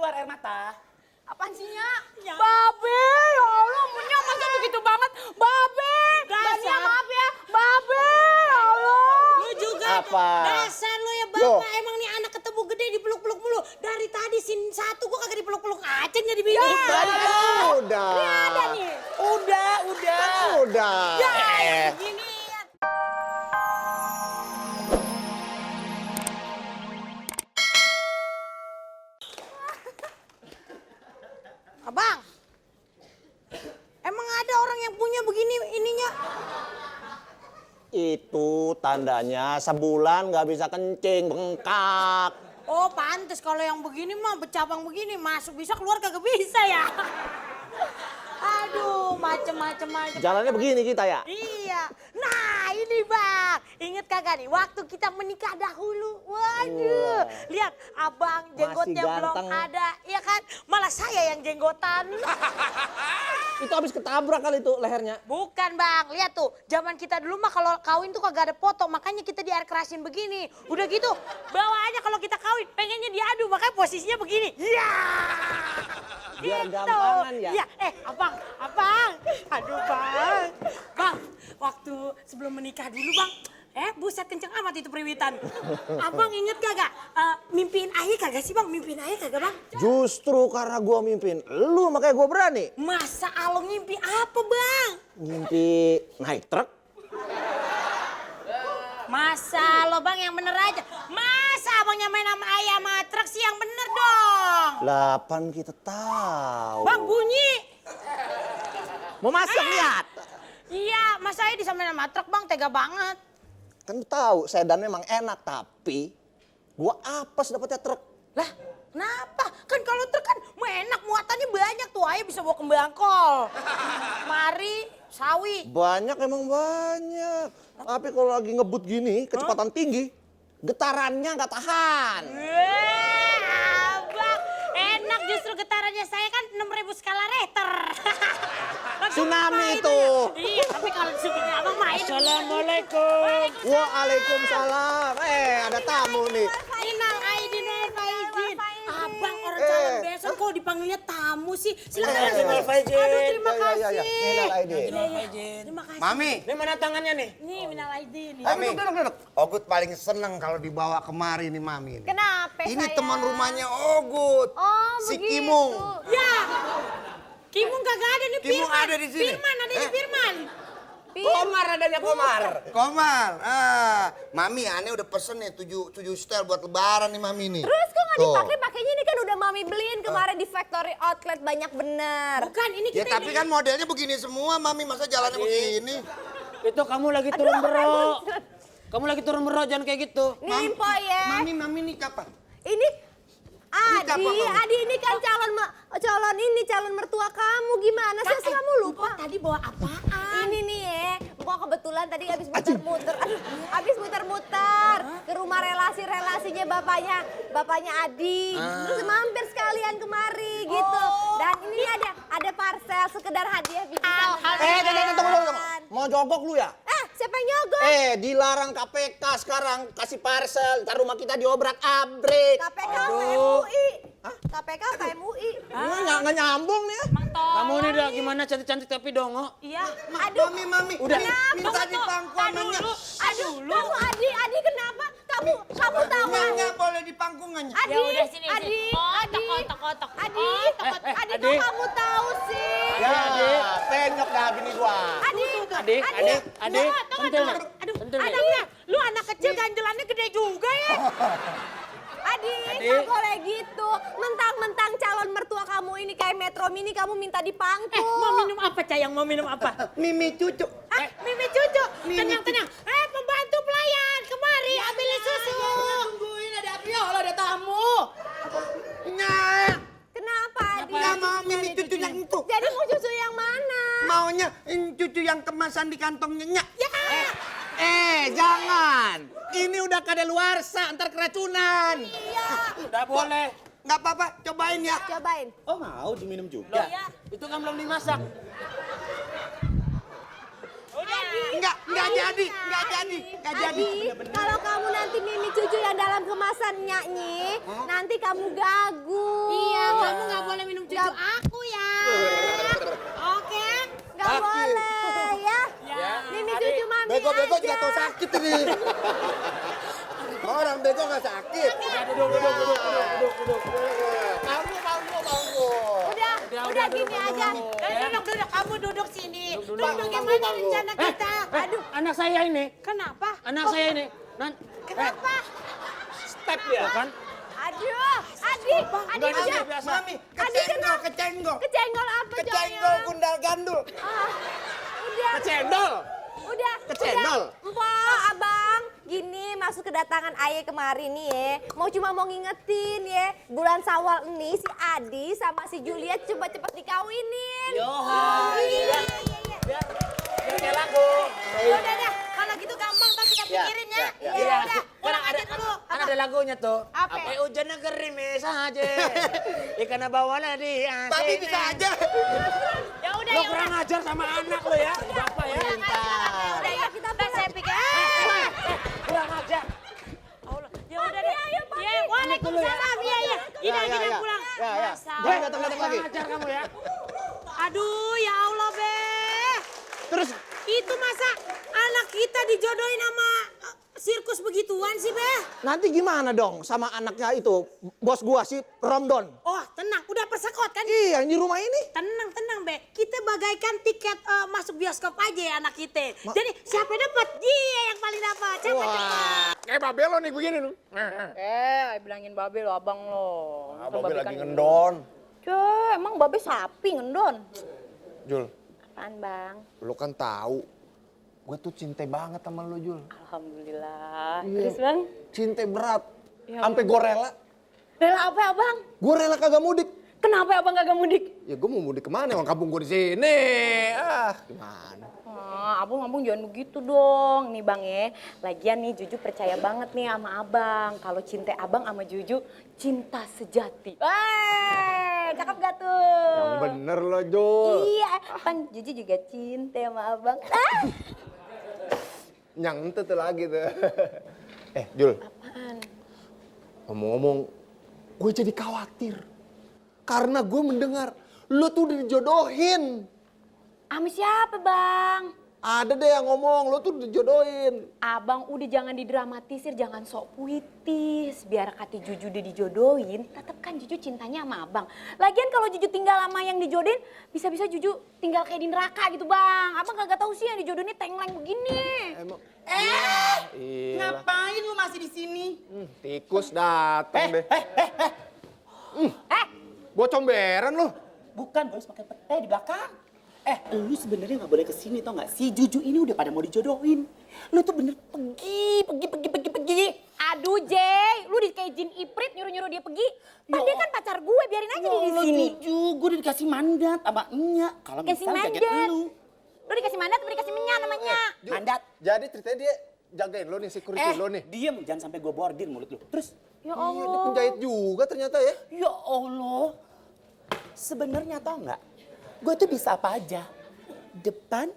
keluar air mata. Apaan sih, Nya? Ya. Babe, ya Allah, punya masa begitu banget. Babe, Bania maaf ya. Babe, ya Allah. Lu juga. Apa? Dasar lu ya bapak, emang nih anak ketemu gede dipeluk-peluk mulu. Dari tadi sin satu gua kagak dipeluk-peluk Aceng jadi bini. Udah. Ini ada nih. Udah. Udah. Gini. Abang, emang ada orang yang punya begini ininya? Itu tandanya sebulan nggak bisa kencing, bengkak. Oh pantes kalau yang begini mah bercabang begini masuk bisa keluar kagak bisa ya. Aduh macem-macem. Jalannya begini kita ya. Iya. Nah ini bang, inget kagak nih waktu kita menikah dahulu. Waduh, lihat abang jenggotnya belum ganteng. ada, iya kan? Malah saya yang jenggotan. Itu habis ketabrak kali itu lehernya. Bukan bang, lihat tuh. Zaman kita dulu mah kalau kawin tuh kagak ada foto, makanya kita di air kerasin begini. Udah gitu, bawaannya kalau kita kawin pengennya diadu, makanya posisinya begini. Iya. Biar Gitu. gampangan ya. Iya, abang. Aduh bang, waktu sebelum menikah dulu bang. Buset kenceng amat itu periwitan. Abang inget kagak? Mimpiin ayah kagak sih bang? Mimpiin ayah kagak bang? Justru karena gua mimpin lu makanya gua berani. Masa Along mimpi apa bang? Mimpi naik truk. Masa lo bang yang bener aja? Masa abangnya main sama ayah sama truk sih yang bener dong? 8 kita tahu. Bang bunyi. Mau masuk lihat. Iya, masa ayah disamain sama truk bang, tega banget. Kan tahu sedan memang enak tapi gua apes dapetnya truk. Lah, kenapa? Kan kalau truk kan enak, muatannya banyak tuh. Ayah bisa bawa ke Bangkol. Mari, sawi. Banyak emang banyak. Tapi kalau lagi ngebut gini kecepatan tinggi, getarannya nggak tahan. Abang, enak justru getarannya saya kan 6.000 skala Richter. Tsunami itu. Iya, tapi kalau tsunami abang main. Assalamualaikum. Waalaikumsalam. Ada tamu nih. Inang Aidin wal faizin. Abang orang calon besan kok dipanggilnya tamu sih. Silakan. Minal faizin. Aduh, terima Ya, kasih. Minal aidin. Terima kasih. Mami, Ini mana tangannya nih? Nih, minal aidin. Mami, Ogut paling seneng kalau dibawa kemari nih Mami. Ini. Kenapa Ini sayang? teman rumahnya Ogut, Oh, si begitu. Kimung. Ya. Kimung kagak ada nih Kimung Firman. ada di sini. Firman adanya Firman. Komar adanya Komar. Komar, Mami aneh udah pesen nih 7 setel buat lebaran nih Mami nih. Terus kok nggak Tuh. dipakai? Pakainya ini kan udah mami beliin kemarin di factory outlet banyak bener. Bukan, ini Ya kita tapi kan modelnya begini semua Mami, masa jalannya begini? Itu kamu lagi turun bero. Kamu lagi turun bero, jangan kayak gitu. Nih po ya. Mami ini kapan? Ini siapa kamu? Adi ini kan calon mertua kamu. Gimana sih? Saya kamu lupa. tadi bawa apaan? Ini nih ya, kok kebetulan tadi habis muter-muter, habis muter-muter ke rumah relasinya bapaknya Adi. Terus mampir sekalian kemari gitu. Dan ini ada parcel sekedar hadiah bikin. Tunggu. Mau jogok lu ya? Siapa yang nyogok? Dilarang KPK sekarang kasih parcel. Ntar rumah kita diobrak-abrik. KPK apa MUI? KPK apa MUI? Nggak nyambung nih. Kamu ini udah gimana cantik-cantik tapi dongo. Iya. Aduh. Mami, Udah. minta dipangku sama Nya. Aduh, kamu Adi kenapa? Kamu tahu? Nya boleh dipangku nggak Nya? Adi, Ya udah sini. Adi, Kotak. Adi, Adi. kok kamu tahu sih? Ya, penyok dah bini gua. Adi, Adik. Sentil nih. Aduh, Sentil nih. anaknya. Lu anak kecil ganjelannya gede juga ya. Adi, nggak boleh gitu. Mentang-mentang calon mertua kamu ini kayak Metro Mini, kamu minta dipangku. Mau minum apa Cayang? Mau minum apa? Mimi cucu. Mimi cucu. Tenang. Pembantu pelayan. Kemari ambilin susu. Tungguin ada Viola, ada tamu. Nya, Kenapa, Adi? nggak mau Mimi cucu yang itu. Jadi mau susu yang mana? Maunya cucu yang kemasan di kantongnya Nya. Ya. Jangan. Ini udah kadaluarsa, ntar keracunan. Udah boleh. Nggak apa-apa, cobain ya. Cobain. Oh mau diminum juga? Itu kan belum dimasak. Nggak jadi. Adi, kalau kamu nanti Mimi cucu yang dalam kemasan nyanyi, nanti kamu gagu. Iya, kamu nggak boleh minum cucu aku ya. Oke? Gak boleh ya. Mimi cucu Mami Bego-bego aja. jatuh sakit ini. Orang bego nggak sakit. Udah gini aja. Duduk, kamu duduk sini. Duduk gimana rencana kita? Aduh, anak saya ini. Kenapa? Anak saya ini. Kenapa? Step ya kan? Aduh, Adi Enggak, udah. ini biasa. Mami, kecenggol. Kecenggol apa Kecenggol Joyo? gundal gandul. Udah. Kecendol. Udah. Kecendol. Mpok, abang. Gini masuk kedatangan Aye kemarin nih ya. Mau ngingetin ya. Bulan Sawal ini si Adi sama si Julia cepet-cepet dikawinin. Iya. Ini kayak lagu. Udah deh, kalau gitu gampang tak kita pikirin ya. Iya. Udah, pulang aja dulu. Kan ada lagunya tuh. Apa? Hujannya gerimis aja. Ikan bawalah di asin. Tapi bisa aja. Ya udah, Lo ya udah. kurang ajar sama anak lo ya. Bapak ya. Udah ya, kita udah saya pikir. Kurang ajar. Ya udah deh. ayo, Papi. Ya, waalaikumsalam. Iya, iya. Gini pulang. Ya. Masa- Jangan datang-datang lagi. Kurang ajar kamu ya. Aduh, ya Allah, Be. Terus Itu masa anak kita dijodohin sama sirkus begituan sih, Be? nanti gimana dong sama anaknya itu, bos gua si Romdon? Oh, tenang. Udah persekot kan? Iya, yang di rumah ini. Tenang, Be. Kita bagaikan tiket masuk bioskop aja ya anak kita. Jadi siapa dapat? Dia yang paling dapat. Siapa cepat? Kayak babel lo nih begini lu. Bilangin babe lo, abang lo. Babel lagi ngendon. Cek, emang babe sapi ngendon? Jul, Apaan bang? lo kan tahu. Gue tuh cinta banget sama lo, Jul. Alhamdulillah. Terus bang? Cinta berat. Sampai gue rela. Rela apa ya bang? Gue rela kagak mudik. Kenapa ya abang kagak mudik? Ya gue mau mudik kemana? Emang kampung gue di sini. Gimana? Abang jangan begitu dong. Nih bang ya, lagian nih Juju percaya banget nih sama abang. Kalau cinta abang sama Juju, cinta sejati. Cakep gak tuh? Yang bener lo, Jul. Iya, kan Juju juga cinta sama abang. Yang itu tuh lagi tuh. Jul. Apaan? Ngomong-ngomong, gue jadi khawatir. Karena gue mendengar lo tuh udah dijodohin. Sama siapa bang? Ada deh yang ngomong, lo tuh dijodohin. Abang udah jangan didramatisir, jangan sok puitis. Biar kata Juju udah dijodohin, tetep kan Juju cintanya sama abang. Lagian kalau Juju tinggal sama yang dijodohin, bisa-bisa Juju tinggal kayak di neraka gitu bang. Abang kagak tahu sih yang dijodohin tengleng begini. Emang Iya. Ngapain lu masih di sini? tikus datang deh. Gua comberan lo. Bukan, gue harus pakai pete di belakang. Lu sebenarnya nggak boleh kesini tau nggak? Si Juju ini udah pada mau dijodohin. Lu tuh bener pergi. Aduh Jay, lu kayak jin iprit nyuruh-nyuruh dia pergi. Kan dia kan pacar gue, biarin aja dia di sini. Juju, gue udah dikasih mandat sama Enya. Kalau Kasih misal jaget mandat. lu. Lu dikasih mandat, atau dikasih menyan namanya. Mandat. Jadi ceritanya dia jagain lo nih, security lo nih. Diem, jangan sampai gue bordir mulut lu. Terus, Ya Iya, dia Allah. penjahit juga ternyata ya. ya Allah. Sebenarnya tau nggak? Gue tuh bisa apa aja. Depan,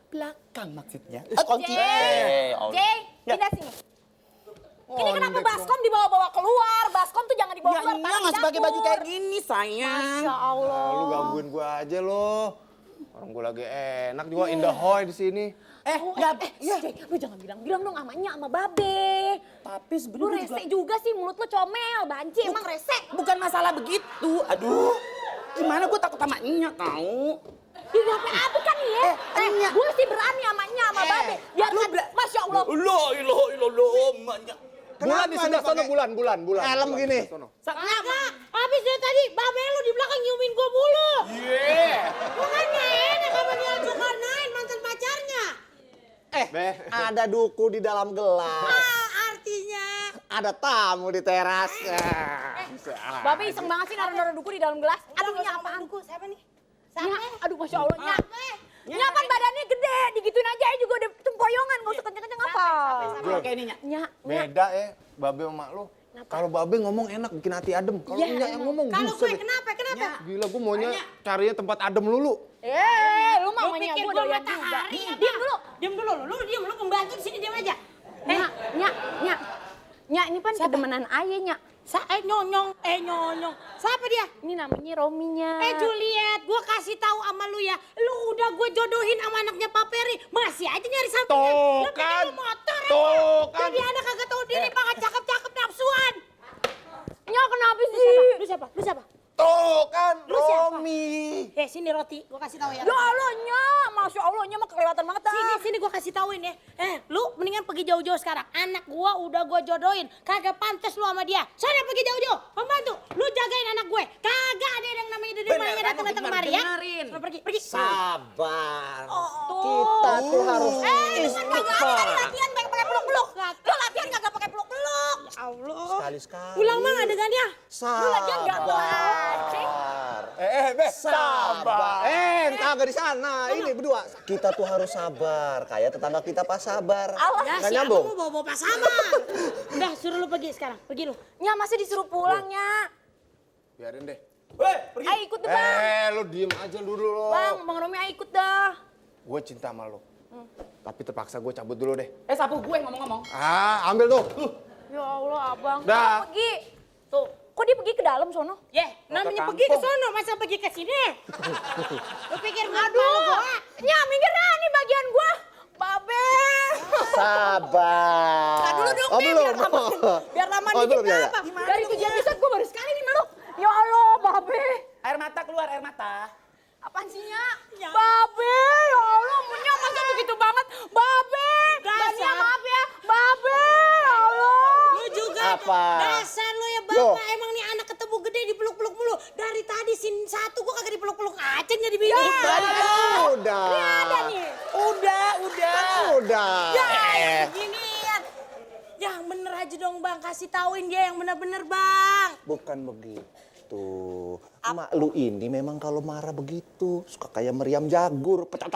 belakang maksudnya. Kunci. Jay, pindah sini. Ini kenapa baskom dibawa-bawa keluar? Baskom tuh jangan dibawa Ya keluar. iya taruh di nggak pakai baju dapur. kayak gini sayang. Ya Allah. Lu gangguin gua aja lo. Orang gua lagi enak juga in the hoy di sini. Jay, lu jangan bilang-bilang dong amanya sama babe. Tapi Lu sebenarnya rese juga sih, mulut lu comel, banci, emang rese. bukan masalah begitu. Aduh, gimana gue takut sama Enya tau. Ya gak apa-apa kan ya. Gue sih berani amanya sama babe. Biar kan, Masya Allah. Loh, emaknya. Bulan di sebelah sana, bulan. Helm Bulan gini. di sono. Enggak, habis dari tadi babe lu di belakang nyiumin gua mulu. Bukannya enak sama dia Zulkarnain mantan pacarnya. Ada duku di dalam gelas. Artinya Ada tamu di teras. Babe iseng banget sih naruh-naruh duku di dalam gelas. Aduh, Nya apaan? siapa nih? Nya, aduh Masya Allah, Nya. Nya kan badannya gede, digituin aja ya juga udah tempoyongan, gak usah kenceng-kenceng apa. Oke ini Nya. Nya, Beda ya, babe sama mak lo. Kalau babe ngomong enak, bikin hati adem. Kalau enggak yang ngomong Kalau buset gue deh. kenapa? Gila, gue maunya carinya tempat adem dulu. lu mau Lu pikir gue gua doyan juga. matahari apa? Diam dulu. Diam dulu, lu diam, lu pembantu di sini diam aja. Nyak, ini kan kedemenan ayah, Nyak. Nyonyong. Siapa dia? Ini namanya Rominya. Juliet, gue kasih tahu sama lu ya, lu udah gue jodohin sama anaknya Pak Peri, masih aja nyari sampingan. Tuh Lu kan. lu motor Tuh kan. Jadi anak kagak tahu diri, banget cakep-cakep nafsuan. Nyak, kenapa sih? Lu siapa? Tuh kan, Lu siapa? Romi. Sini roti, gue kasih tahu ya. Ya Allah, Nyak. Masya Allah, Nyak mah kelewatan banget dah. Sini gue kasih tauin ya. Lu mendingan pergi jauh-jauh sekarang. Anak gua udah gue jodohin. Kagak pantas lu sama dia. Sana pergi jauh-jauh. Pembantu, lu jagain anak gue. Kagak ada yang namanya Dede Maya datang-datang kemari ya. Lu pergi. Sabar. Kita tuh harus istighfar. Latihan pakai peluk-peluk. Lu latihan kagak pakai peluk-peluk. Ya Allah. Sekali-sekali. Ulang mang adegannya. Lu latihan gak Sabar. Kagak di sana. Ini berdua. Kita tuh harus sabar. Kayak tetangga kita pas sabar. Ya Nggak siapa nyambung. mau bawa pas sabar. Udah suruh lu pergi sekarang. Pergi lu. Nyak, masih disuruh pulang, Nyak. Biarin deh. Ayo ikut deh, Bang. Lu diem aja dulu lo. Bang Romi ayo ikut dah. Gue cinta sama lo. Tapi terpaksa gue cabut dulu deh. Sapu gue ngomong-ngomong. Ambil tuh. Ya Allah, Abang. Dah. Pergi. Tuh, kok dia pergi ke dalam sono? Namanya ke pergi ke kampung. sono, masa pergi ke sini? Lu pikir aduh gua? Nyak, minggir dah, ini bagian gua. Babe. Sabar. Nah, dulu dong, Oh, Beb, belum. biar lama Oh, dikit belum, ya, ya. apa? Dari 7 episode gua baru sekali nih meluk. Ya Allah, Babe. Air mata keluar, air mata. Apaan sih, Nyak? Babe, ya Allah, Nyak masa begitu banget? Babe. Bania, maaf ya. Babe, ya Allah. Lu juga Apa? dasar lu ya Loh. bapak, emang nih anak ketemu gede dipeluk-peluk mulu. Dari tadi sin satu gua kagak dipeluk-peluk aceng jadi bini. Udah. Ada nih. Udah. Ginian. Yang bener aja dong bang, kasih tauin dia yang bener-bener bang. Bukan begitu. Mak lu ini memang kalau marah begitu. Suka kayak meriam jagur. Pecat.